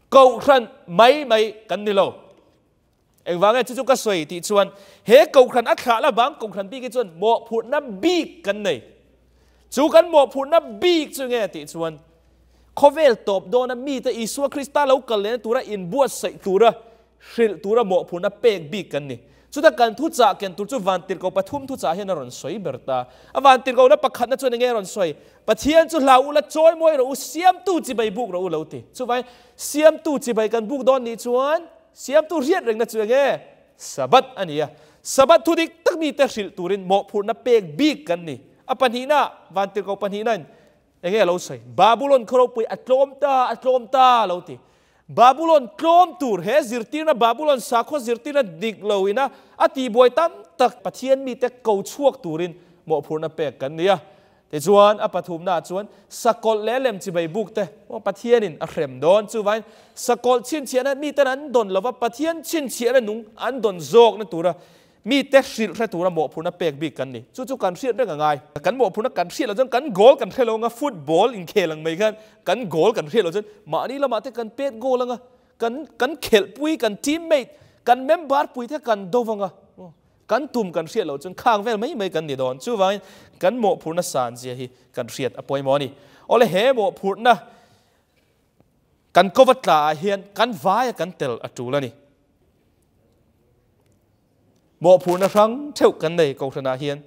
Kohhran mai mai kan ni lo. Engvang nge chu chu ka sawi tih chuan he kohhran a thlah la bang kohhran bik hi chuan mawhphurhna bik kan nei. Chu kan mawhphurhna bik chu nge tih chuan khawvel tawp dawna mite Isua Krista lo kal lehna tura inbuatsaih tura hrilh tura mawhphurhna pek bik kan ni. Chuta kan thuchah ken tur chu vantirhkoh pathum thuchah hian a rawn sawi ber ta. A vantirhkohna pakhatna chuan enge a rawn sawi? Pathian chu hlau ula chawi mawi rawh u, siamtu chibai buk rawh u lo ti. Chuvangin siamtu chibai kan buk dawn nih chuan Siamtu hriat rengna chu enge? Sabbath a ni a. Sabbath thu dik tak mite hrilh turin mawhphurhna pek bik kan ni. A pahnihna, vantirhkoh pahnihnain enge a lo sawi? Babulon khaw ropui a tlawm ta, a tlawm ta a lo ti. Babulon tlawm tur, he zirtirna Babulon sakhaw zirtirna dik lo ina a tihbuai tam tak Pathian mite ko chhuak turin mawhphurhna pek kan ni a. Tichuan, a pathumnaah chuan sakawlh leh lem chibai buk te Pathianin a hrem dawn. Chuvain, sakawlh chhinchhiahna miten an dawn lova, Pathian chhinchhiahna nung an dawn zawkna tura mite hrilh hre tura mawhphurhna pek bik kan ni. Chu chu kan hriat reng a ngai. Kan mawhphurhna kan hriat loh chuan kan goal kan hre lo anga, football inkhel ang mai khan kan goal kan hriat loh chuan mahni lamah te kan pet goal anga, kan kan khelhpui, kan teammate, kan member pui te kan do vanga. Kan tum kan hriat loh chuan khang vel mai mai kan ni dawn. Chuvangin kan mawhphurhna san zia hi kan hriat a pawimawh a ni. Awle he mawhphurhna kan kova tla ah hian kan vaia kan tel a tul a ni. Mawhphurhna hrang theuh kan nei kohhranah hian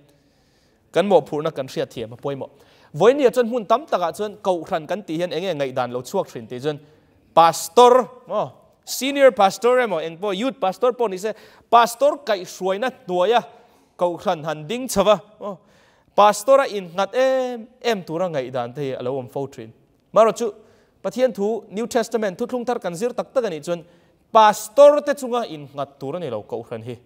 kan mawhphurhna kan hriat thiam a pawimawh. Vawinia chuan hmun tam takah chuan kohhran kan tih hian eng nge ngaihdan lo chhuak thin tih chuan pastor maw senior pastor emaw eng pawh youth pastor pawh ni se pastor kaihhruaina hnuaia kohhran han ding chho va maw pastor a innghat em em tura ngaihdan te hi a lo awm fo thin. Marawh chu Pathian thu New Testament thuthlung thar kan zir tak tak a nih chuan pastor te chunga innghat tur a ni lo kohhran hi.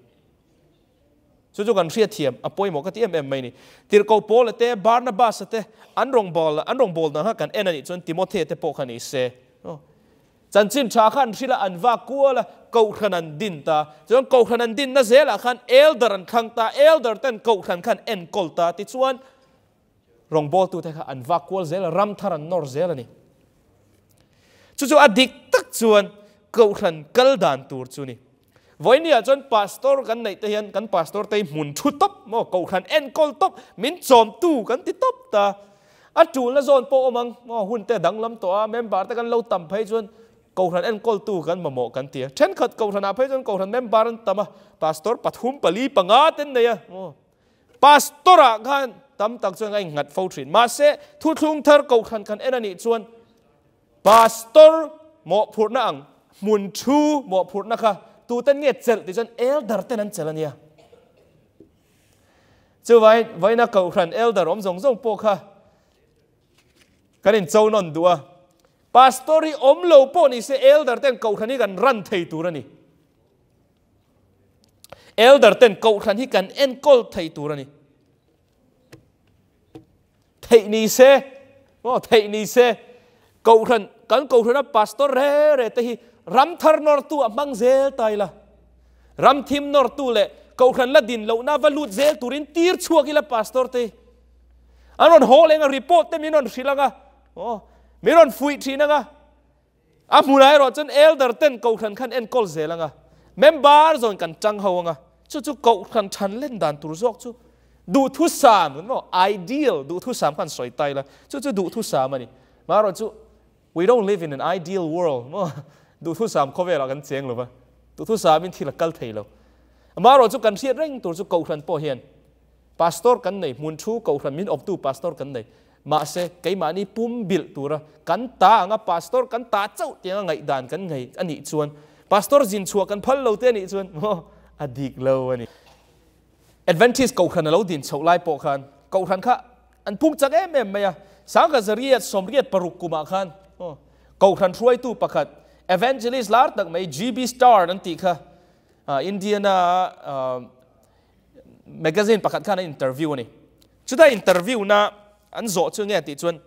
Chu chu kan hriatthiam a pawimawh ka ti em em mai ni. Tirhkoh Paula te, Barnabas-a te an rawngbâwl an rawngbâwl dan kha kan en a nih chuan Timothea te pawh kha ni se. Chanchin ṭha kha an hrilh a, an vak kual a, kohhran an din ta. Chuan kohhran an dinna zelah khan elder an thlang ta, elder ten kohhran kha an enkawl ta. Tichuan rawngbâwltute kha an vak kual zel a, ram thar an nawr zel a ni. Chu chu a dik tak chuan kohhran kal dan tur chu ni. Vawinia chuan pastor kan neih te hian kan pastor te hi hmun thu tawp maw, kohhran enkawl tawp, min chawmtu kan ti tawp ta. A tulna zawn pawh awm ang maw, hun te a danglam tawh a, member te kan lo tam phei chuan kohhran enkawltu kan mamawh kan ti a. Thenkhat kohhranah phei chuan kohhran member an tam a, pastor pathum pali panga te an nei a maw. Pastor ah khan tam tak chuan a innghat fo thin. Mahse, thuthlung thar kohhran kan en a nih chuan. Pastor mawhphurhna ang hmun thu mawhphurhna kha tuten nge chelh tih chuan elder ten an chelh a nia. Chuvangin vawiina Kohhran elder awm zawng zawng pawh kha kan incho nawn duh a. Pastor hi awm lo pawh ni se elder ten Kohhran hi kan ran thei tur a ni. Elder ten Kohhran hi kan enkawl thei tur a ni. Theih ni se, maw theih ni se, Kohhran, kan Kohhrana Pastor re re te hi ramthar nawrtu ah hmang zel ta ila. Ramthim nawrtu leh Kohhran la din lohna va lut zel turin tir chhuak ila Pastor te hi. An rawn haw leng a, report te min rawn hrilh ang a, maw min rawn fuih thin ang a. A hmunah erawh chuan elder ten kohhran khan enkawl zel anga, member zawn kan tang ho anga, chu chu kohhran than len dan tur zawk chu duhthusam maw, ideal duhthusam khan sawi ta ila, chu chu duhthusam a ni. Marawh chu we don't live in an ideal world maw, duhthusam khawvelah kan cheng lo va, duhthusam in thil a kal thei lo. Marawh chu kan hriat reng tur chu kohhran pawh hian Pastor kan nei, hmun thu kohhran min awptu pastor kan nei. Mahse, keimahni pum bilh tura kan ta anga pastor kan ta chauh tianga ngaihdan kan ngei a nih chuan, pastor zin chhuah kan phal lo te a nih chuan, maw, a dik lo a ni. Adventist kohhran a lo din chhoh lai pawh khan kohhran kha an phung chak em em mai a. Sangha zariat 86 kumah khan, maw, kohhran hruaitu pakhat, evangelist lar tak mai GB Star an tih kha, Indiana Magazine pakhat khan an interview a ni. Chuta interview na an zawh chu nge tih chuan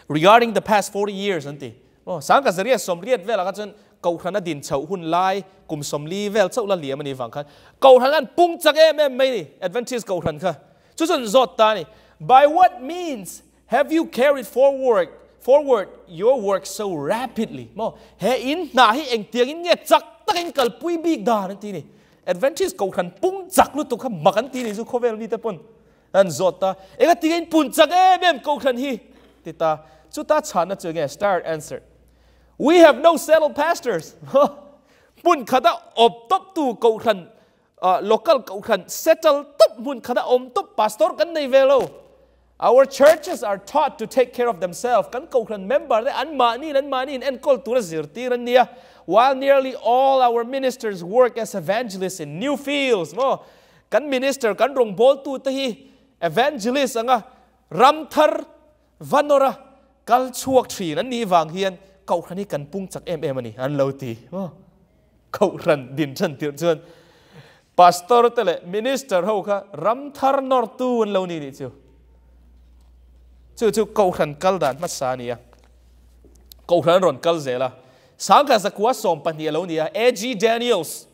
regarding the past 40 years an ti. Oh, sangka zariat 80 velah kha chuan Kohhran a din chhoh hun lai kum 40 vel chauh la liam a nih vang khan Kohhran an pung chak em em mai ni, Adventist Kohhran kha. Chu chuan zawt ta a ni. By what means have you carried forward forward your work so rapidly? Maw, he in hna hi engtiangin nge chak takin kalpui bik dan an ti ni. Adventist Kohhran pung chak lutuk kha mak an ti ni chu khawvel mite pawn an zawt ta. Enga tinge in pun chak em em Kohhran hi? Ti ta. Chuta chhanna chu enge? Start answer. We have no settled pastors. Hmun khata awp tawp tu Kohhran local Kohhran settle tawp hmun khata awm tawp pastor kan nei ve lo. Our churches are taught to take care of themselves, kan Kohhran member te an mahni in an mahni in enkawl tura zirtir an nia, while nearly all our ministers work as evangelists in new fields, maw kan minister kan rawngbawltu te hi evangelist anga ram thar va nawra kal chhuak thin an nih vang hian Kohhran hi kan pung chak em em a ni an lo ti maw. Kohhran din than tirh chuan Pastor te leh Minister ho kha ram thar nawrtu an lo ni nih chu. Chu chu Kohhran kal dan hmasa a ni a. Kohhran an rawn kal zel a. Sangkhat zakua 12 a lo ni a. AG Daniels,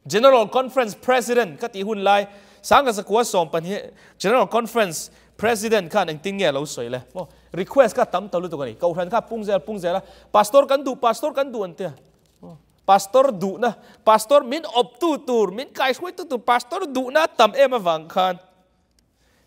General Conference President ka tih hun lai Sangkhat zakua 12 General Conference President khan engtin nge a lo sawi le? Maw request kha tam ta lutuk a ni. Kohhran kha pung zel pung zel a. Pastor kan duh, Pastor kan duh an tia. Pastor duhna, Pastor min awptu tur, min kaihruaitu tur Pastor duhna tam em avang khan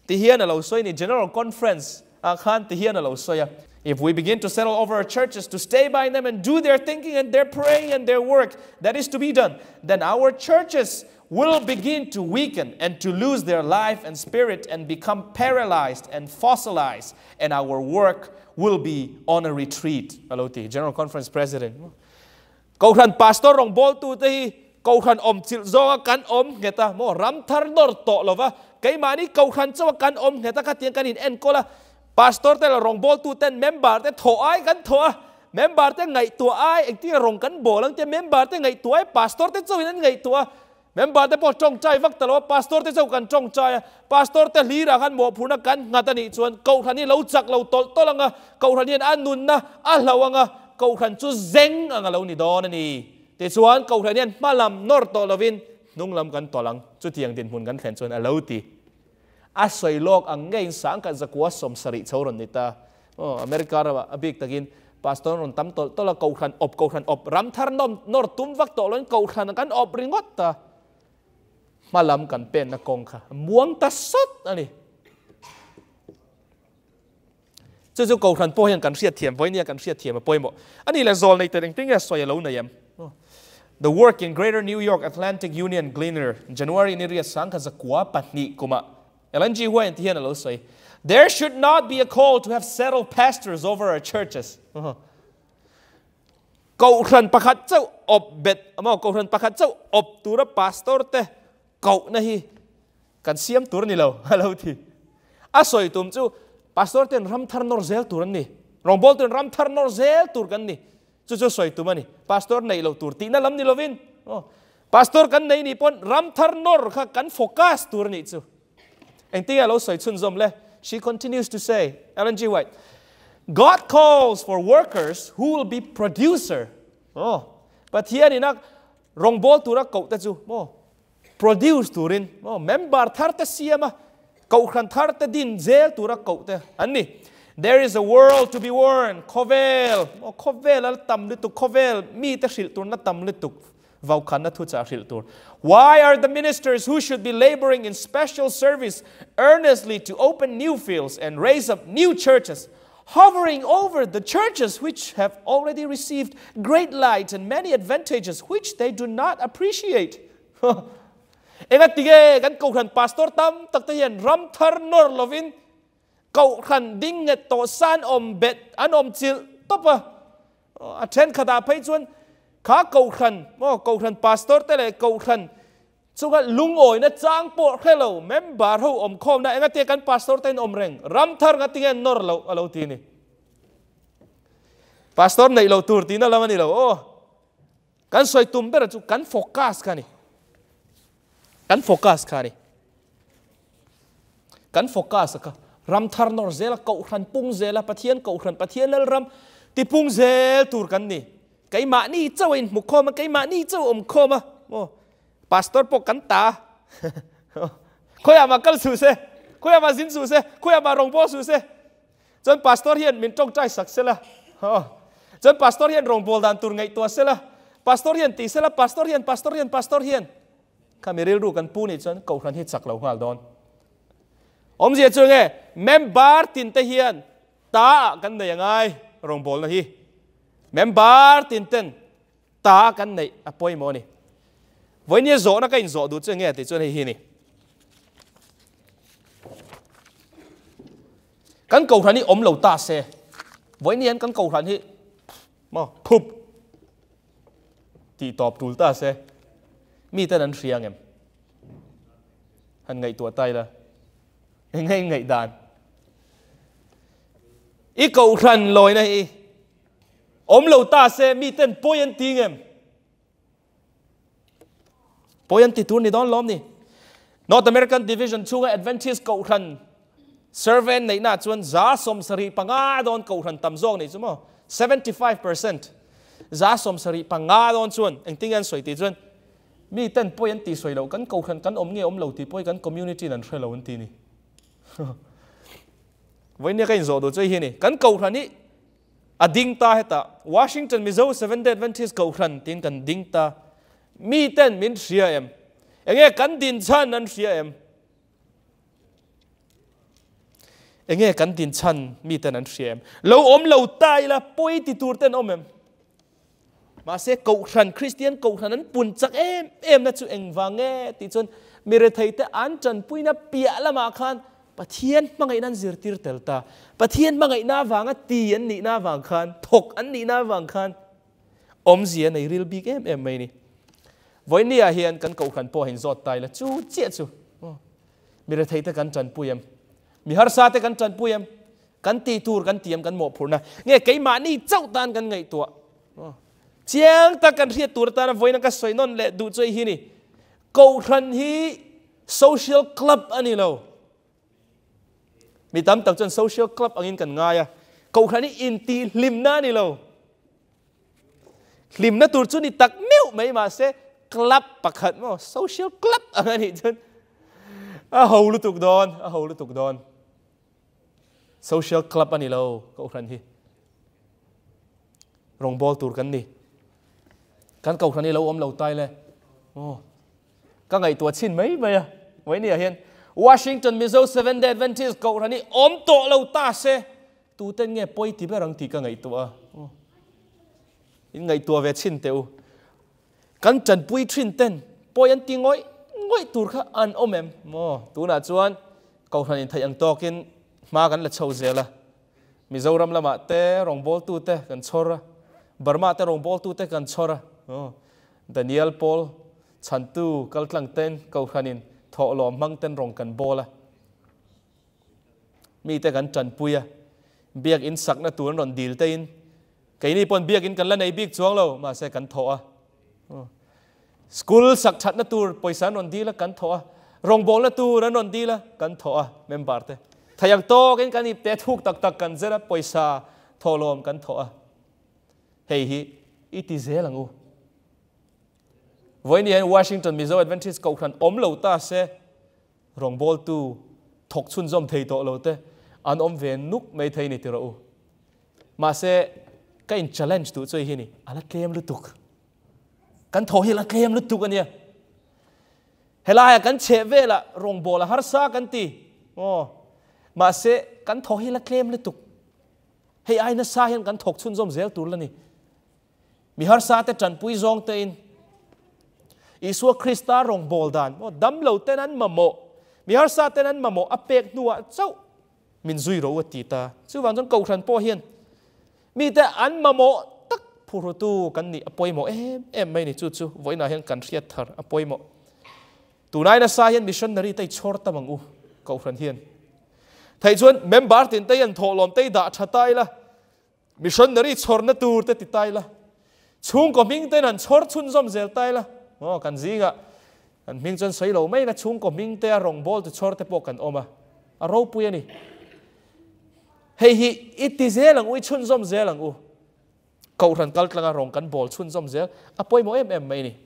ti hian a lo sawi ni. General Conference ah khan ti hian a lo sawi a. If we begin to settle over our churches to stay by them and do their thinking and their praying and their work that is to be done, then our churches will begin to weaken and to lose their life and spirit and become paralyzed and fossilized and our work will be on a retreat, a lo ti. General Conference President. Kohhran Pastor rawngbawltu te hi Kohhran awm chilh zawnga kan awm nghet a, maw ram thar nawr tawh lova keimahni Kohhran chawa kan awm nghet a khatiang kan in enkawl a, Pastor te leh rawngbawltu ten member te thawh ai kan thawh a, member te ngaihtuah ai engtin rawng kan bawl ang tia member te ngaihtuah ai Pastor te chauhin an ngaihtuah a, Member te pawh tawngtai vak ta lo a, Pastor te chauh kan tawngtai a, Pastor te hlirah khan mawhphurhna kan nghat a nih chuan Kohhran hi lo chak lo tawlh tawlh ang a, Kohhran hian a nunna a hloh ang a, Kohhran chu zeng ang a lo ni dawn a ni. Tichuan Kohhran hian hma lam nawr tawh lovin hnung lam kan tawlh ang, chutiang dinhmun kan thlen chuan a lo ti. A sawi lawk ang ngeiin sangkhat zakua 70 chho rawn ni ta. Aw, America ramah a bik takin Pastor an rawn tam tawlh tawlh a, Kohhran awp, Kohhran awp, ram thar nawm nawr tum vak tawh loin Kohhran kan awp ringawt ta. Hma lam kan penna kawng kha muang ta sawt a ni. Chu chu Kohhran pawh hian kan hriatthiam, vawinia kan hriatthiam a pawimawh. A nih leh zawl nei tel engtin nge sawi a lo nei em? The work in Greater New York Atlantic Union Gleaner, January ni riat 1902 kumah Ellen G. White hian a lo sawi. There should not be a call to have settled pastors over our churches. Kohhran pakhat chauh awp bet amaw kohhran pakhat chauh awp tura pastor te kohna hi kan siam tur a ni lo a lo ti. A sawi tum chu pastor ten ram thar nawr zel tur an ni. Rawngbawltu in ram thar nawr zel tur kan ni. Chu chu sawi tum a ni. Pastor neih loh tur tihna lam ni lovin pastor kan nei nih pawn ram thar nawr kha kan focus tur a nih chu. Engtin nge a lo sawi chhunzawm le? She continues to say, Ellen G. White, God calls for workers who will be producer. Oh, Pathian in a rawngbâwl tura koh te chu maw produce turin maw member thar te siam a, kohhran thar te din zel tura koh te an ni. There is a world to be warned, khawvel, maw khawvel a la tam lutuk, khawvel mite hrilh turna tam lutuk. Vaukhanna thuchah hrilh tur. Why are the ministers who should be laboring in special service earnestly to open new fields and raise up new churches hovering over the churches which have already received great light and many advantages which they do not appreciate? Enga tige kan kohhran pastor tam tak te hian ram thar nawr lovin kohhran ding nget tawh san awm bet an awm chilh tawp a. A thenkhatah phei chuan kha Kohhran, maw, Kohhran pastor te leh Kohhran chunga lungawina chang pawh hre lo member ho awm khawmna engatia kan pastor te in awm reng, ram thar nga tinge an nawr loh a lo ti a ni. Pastor neih loh tur tihna lam a ni lo aw. Kan sawi tum ber chu kan focus kha a ni. Kan focus kha a ni. Kan focus a kha ram thar nawr zel a, kohhran pung zel a, Pathian kohhran, Pathian lal ram ti pung zel tur kan ni. Keimahni chauh a inhmu khawm a, keimahni chauh a awm khawm a, maw pastor pawh kan ta a. Khawiah mah kal suh se, khawiah mah zin suh se, khawiah mah rawng bawl suh se. Chuan pastor hian min tawngtai sak sela, chuan pastor hian rawngbâwl dan tur ngaihtuah sela, pastor hian tih sela, pastor hian, pastor hian, pastor hian. Kha mi rilru kan pu nih chuan kohhran hi chak lo nghal dawn. Awmzia chu nge member tin te hian ta ah kan nei angai rawngbâwlna hi. Member tin ten ta kan neih a pawimawh a ni. Vawinia zawhna ka inzawh duh chu enge tih chuan hei hi a ni. Kan kohhran hi awm lo ta se, vawinia hian kan kohhran hi maw phup tih tawp tul ta se, miten an hria ang em? Han ngaihtuah ta ila, enge in ngaihdan? I kohhran lawina hi Awm lo ta se mi ten pawi an ti ngem? Pawi an ti tur ni dawn lawm ni. North American Division chhunga Adventist Kohhran survey an neihna chuan 75% dawn Kohhran tam zawk nih chu maw? 75% 75% dawn chuan engtin nge an sawi tih chuan mi ten pawi an ti sawi lo kan Kohhran kan awm nge awm lo tih pawi kan community in an hre lo an ti ni. Vawinia ka inzawh duh chu hei hi a ni. Kan Kohhran hi A ding ta hetah Washington Mizo Seventh Day Adventist Kohhran tiin kan ding ta. Mi ten min hria em? Enge kan din chhan an hria em? Enge kan din chhan mi ten an hria em? Lo awm lo ta ila pawi ti tur ten awm em? Mahse Kohhran, Kristian Kohhran an pun chak em em na chu engvang nge tih chuan mi retheite an tanpuina piah lamah khan Pathian hmangaihna an zirtir tel ta. Pathian hmangaihna avanga ti an nihna avang khan, thawk an nihna avang khan awmzia nei ril bik em em mai a ni. Vawinia hian kan Kohhran pawh a inzawt ta ila chu chiah chu mi retheite kan tanpui em? Mi harsa te kan tanpui em? Kan tih tur kan tiam kan mawhphurhna nge keimahni chauh tan kan ngaihtuah? Chiang tak kan hriat tur atana vawiin ka sawi nawn leh duh chu hei hi ni. Kohhran hi social club a ni lo. Mi tam tak chuan social club angin kan ngai a. Kohhran hi intihhlimna a ni lo. Hlimna tur chu ni tak meuh mai mahse club pakhat maw social club ang a nih chuan a ho lutuk dawn, a ho lutuk dawn. Social club a ni lo Kohhran hi. Rawngbâwl tur kan ni. Kan Kohhran hi lo awm lo tai le. Aw. Ka ngaihtuah chhin mai mai a. Vawinia hian Washington Mizo Seventh Day Adventist Kohhran hi awm tawh lo ta se tuten nge pawi ti ber ang tih ka ngaihtuah a. Aw. In ngaihtuah ve chhin teh u. Kan tanpui thin ten pawi an ti ngawih ngawih tur kha an awm em? Maw? Tunah chuan Kohhran in theih ang tawkin Hma kan la chho zel a, Mizoram lamah te rawngbawltute kan chhawr a, Burma te rawngbawltute kan chhawr a, Daniel Paul chhantu kaltlang ten Kohhranin thawhlawm hmang ten rawng kan bawl a, mite kan tanpui a, biakinn sakna tur an rawn dil tein keini pawn biakinn kan la nei bik chuang lo, mahse kan thawh a. School sak thatna tur pawisa an rawn dil a, kan thawh a. Rawngbawlna tur an rawn dil a, kan thawh a, member te. Thei ang tawkin kan ipte thuk tak tak kan zer a, pawisa thawhlawm kan thawh a. Hei hi i ti zel ang u. Vawiin hian Washington Mizo Adventist Kohhran awm lo ta se, rawngbawltu thawk chhunzawm thei tawh lo te an awm ve nuk mai thei ni ti rawh u. Mahse, ka in challenge duh chu hei hi ni, a la tlem lutuk. Kan thaw hi a la tlem lutuk a nia. Helaiah kan chheh velah rawngbâwl a harsa kan ti. Aw, mahse kan thaw hi a la tlem lutuk. Hei ai nasa hian kan thawk chhunzawm zel tur la ni. Mi harsa te tanpui zawng tein Isua Krista rawngbâwl dan, aw, damlo ten an mamawh, mi harsa ten an mamawh a pek hnuah chauh min zui ro a ti ta. Chuvang chuan Kohhran pawh hian mite an mamawh tak phurhutu kan nih a pawimawh em em mai ni. Chu chu vawiinah hian kan hriat thar a pawimawh. Tunai nasa hian missionary te i chhawr tam ang u Kohhran hian. Theih chuan member tin te hian thawhlawm te i dah tha ta ila, Missionary chhawrna tur te ti ta ila, chhungkaw hming ten han chhawr chhunzawm zel ta ila, aw kan zingah kan hming chuan sawi lo mai ila chhungkaw hming te a rawngbâwl tu chhawr te pawh kan awm a, a ropui a ni. Hei hi i ti zel ang u, i chhunzawm zel ang u. Kohhran kal tlanga rawng kan bawl chhunzawm zel a pawimawh em em mai a ni.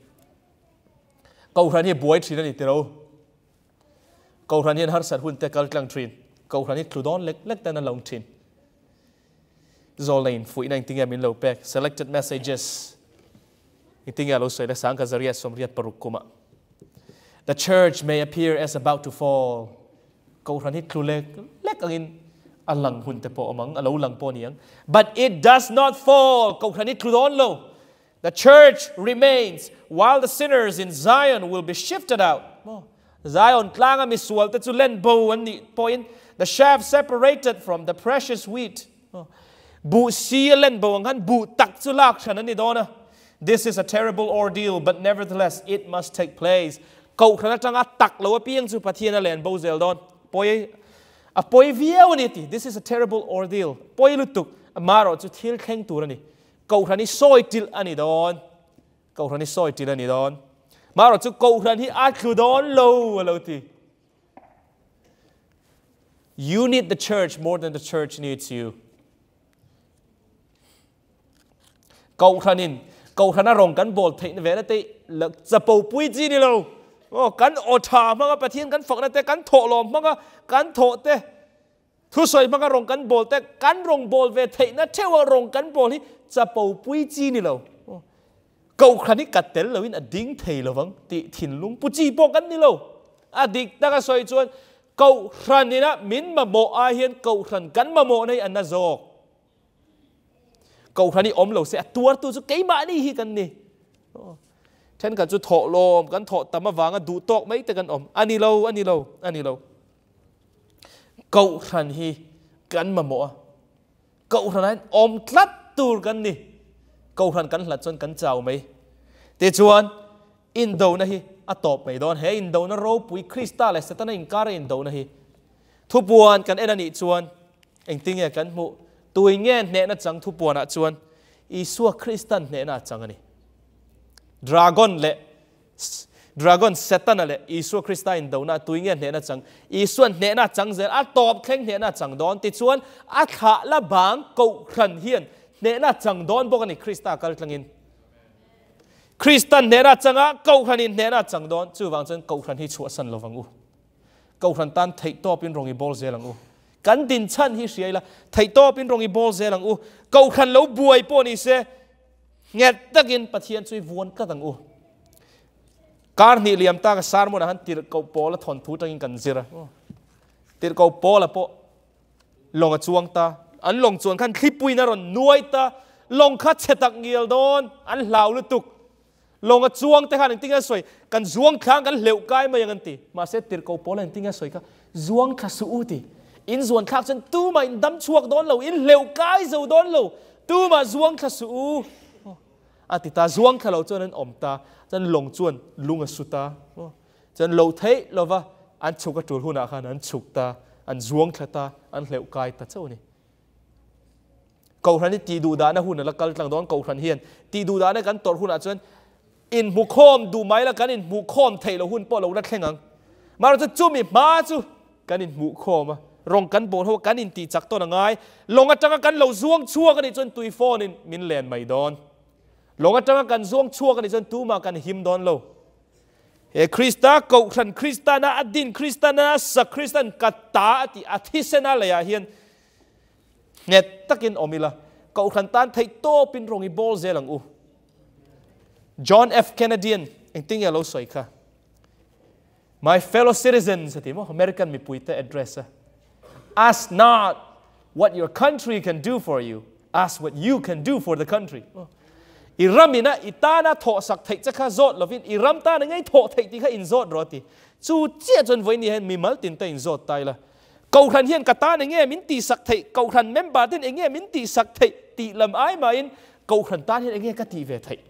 Kohhran hi buai thin a ni tiro. Kohhran hian harsat hun te kal tlang thin. Kohhran hi tlu dawn lek lek ten a lo thin. Zawlneiin fuihna engtinge min lo pek? Selected Messages engtinge a lo sawi le? Sangkhat zariat sawmriat paruk kumah The church may appear as about to fall. Kohhran hi tlu lek lek angin a lang hun te pawh awm ang, a lo lang pawh a ni ang. But it does not fall. Kohhran hi tlu dawn lo. The church remains while the sinners in Zion will be shifted out. Zion tlanga misual te chu len bo an nih pawhin the chaff separated from the precious wheat. Buh si a len bo ang khan buh tak chu lak hran an ni dawn a. This is a terrible ordeal but nevertheless it must take place. Kohhran atanga tak lo apiang chu Pathian a len bo zel dawn. Pawi a pawi viau a ni a ti. This is a terrible ordeal. Pawi lutuk. Amaherawhchu thil thleng tur a ni. Kohhran hi sawi tilh a ni dawn. Kohhran hi sawi tilh a ni dawn. Marawh chu Kohhran hi a thlu dawn lo a lo ti. You need the church more than the church needs you. Kohhranin Kohhrana rawng kan bawl theih ve na te chapo pui chi ni lo. Oh, kan aw tha hmanga Pathian kan fakna te, kan thawhlawm hmanga kan thawh te, Thusawi hmanga rawng kan bawl te, kan rawng bawl ve theihna theuha rawng kan bawl hi chapo pui chi ni lo. Kohhran hi ka tel loin a ding thei lovang tih thinlung pu chi pawh kan ni lo. A dik taka sawi chuan Kohhran ina min mamawh ai hian Kohhran kan mamawhna hi a na zawk. Kohhran hi awm lo se a tuartu chu keimahni hi kan ni. Thenkhat chu thawhlawm kan thawh tam avanga duh tawk mai te kan awm. A ni lo, a ni lo, a ni lo. Kohhran hi kan mamawh a, Kohhran ah hian awm tlat tur kan ni. Kohhran kan hlat chuan kan chau mai. Tichuan, indona hi a tawp mai dawn. He indona ropui Krista leh Setana inkara indona hi thupuan kan en a nih chuan engtinge kan hmuh? Tui nge hnehna chang thupuanah chuan Isua Kristan hnehna a chang a ni. Dragon leh Dragon, Setana leh Isua Krista indona a tui nge hnehna chang? Isua'n hnehna a chang zel, a tawp thleng hnehna a chang dawn. Tichuan, a thlah la bang Kohhran hian hnehna a chang dawn bawk a ni, Krista kal tlangin. Krista'n hnehna a chang a, Kohhranin hnehna a chang dawn. Chuvang chuan Kohhran hi chhuahsan lovang u. Kohhran tan theihtawpin rawng i bawl zel ang u. Kan dinchhan hi hria ila, theihtawpin rawng i bawl zel ang u. Kohhran lo buai pawh ni se, Nghet takin Pathian chu i vuan tlat ang u. Kar hnih liam tak a sermon ah han tirhkoh Paula thawnthu tangin kan zir a. Tirhkoh Paula pawh lawng a chuang ta. An lawng chuan khan thlipuiin a rawn nuai ta. Lawng kha chhe tak ngial dawn, an hlau lutuk. Lawng a chuang te khan engtin nge a sawi? Kan zuang thlang kan hleuh kai mai ang an ti. Mahse tirhkoh Paula engtin nge a sawi kha? Zuang thla suh u ti. In zuan thlak chuan tumah in dam chhuak dawn lo, in hleuh kai zo dawn lo, tumah zuang thla suh u a ti ta. Zuang thla lo chuan an awm ta, chuan lawng chuan lung a su ta. Chuan lo theih lova an chhuk a tul hunah khan an chhuk ta, an zuang thla ta, an hleuh kai ta chauh a ni. Kohhran hi tih duh dahna hun a la kal tlang dawn. Kohhran hian tih duh dahna kan tawrh hunah chuan inhmukhawm duh mai la kan inhmuhkhawm theih loh hun pawh lo la thleng ang. Mahrawh chu chumi hma chu kan inhmuhkhawm a, rawng kan bawl ho a, kan intih chak tawn a ngai. Lawng atanga kan lo zuang chhuak a nih chuan tui phone in min len mai dawn. Lawng atanga kan zuang chhuak a nih chuan tumah kan him dawn lo. He Krista Kohhran, Kristana a din, Kristana a sak, Kristan ka ta a tih a thisena leiah hian nghet takin awm ila, Kohhran tan theih tawpin rawng i bawl zel ang u. John F. Kennedy-a'n engtin nge a lo sawi kha? My fellow citizens a ti maw? American mipuite address a. Ask not what your country can do for you, ask what you can do for the country. I ram ina i tana thawh sak theih che kha zawt lovin i ram tana ngei thawh theih tih kha in zawt rawh a ti. Chu chiah chuan vawiin ni hian mimal tin te in zawt ta ila. Kohhran hian ka tan enge min tihsak theih, Kohhran member ten enge min tihsak theih tih lam ai mahin Kohhran tan hian enge ka tih ve theih?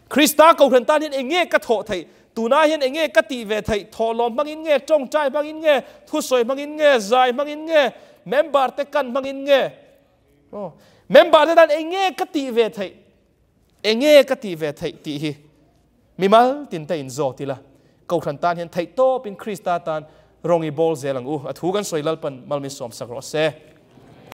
Krista Kohhran tan hian enge ka thawh theih? Tunah hian enge ka tih ve theih? Thawhlawm hmangin nge? Tawngtai hmangin nge? Thusawi hmangin nge? Zai hmangin nge? Member te kan hmangin nge? Aw, member te tan enge ka tih ve theih? Enge ka tih ve theih tih hi mimal tin te in zawt ila, Kohhran tan hian theih tawpin Krista tan rawng i bawl zel ang u. A thu kan sawi Lalpan mal min sawmsak rawh se.